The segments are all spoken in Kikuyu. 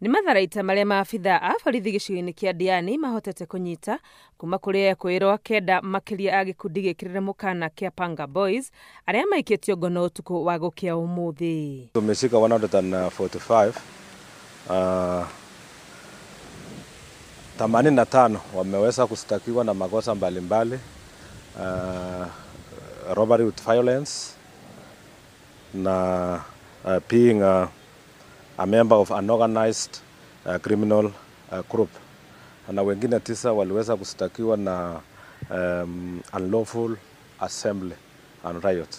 Nĩ matharaita marĩa maabitha a borithi gĩcigo-inĩ kĩa Diani mahotete kũnyita kuma kũrĩ ekũĩrwo kenda makĩria a gĩkundi gĩkĩrĩre mũkana kĩa Panga Boys arĩa maikĩtio ngono ũtukũ wa gũkĩa ũmũthĩ. Tumeshika 145, 85 wameweza kushtakiwa na makosa mbalimbali, robbery with violence na being a member of an organized criminal group, na wengine 9 waliweza kushtakiwa na unlawful assembly and riot.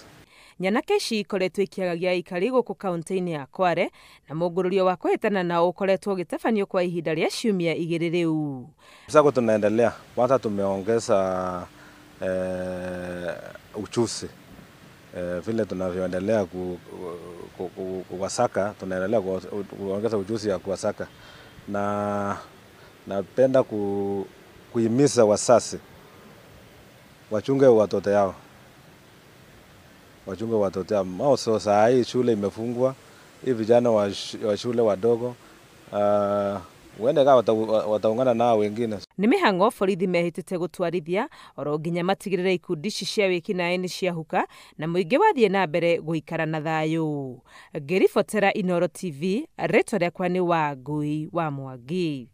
Nyanake ici ikoretwo ikĩagagia aikari gũkũ kaunti-inĩ ya Kware na mũngũrũrio wa kũhĩtana nao ũkoretwo ũgĩtabanio kwa ihinda rĩa ciumia igĩrĩ rĩu. Sasa tunaendelea, kwanza tumeongeza uchuzi vile tunavyoendelea kuwasaka, tunaendelea kuongeza ujuzi ya kuwasaka, na napenda kuhimiza wazazi wachunge watoto yao. Wachunge watoto yao. Mao saa hii shule imefungwa, hivi vijana wa shule wadogo wende kama wataungana nao wengine. Nĩ mĩhang'o borithi mehĩtĩte gũtwarithia oro nginya matigĩrĩre ikundi ici cia wĩkinaĩ nĩ ciahuka na mũingĩ wathiĩ na mbere gũikara na thayũ. Ngĩribotera Inooro TV, rĩtwa rĩakwa nĩ Wangui wa Mwangi.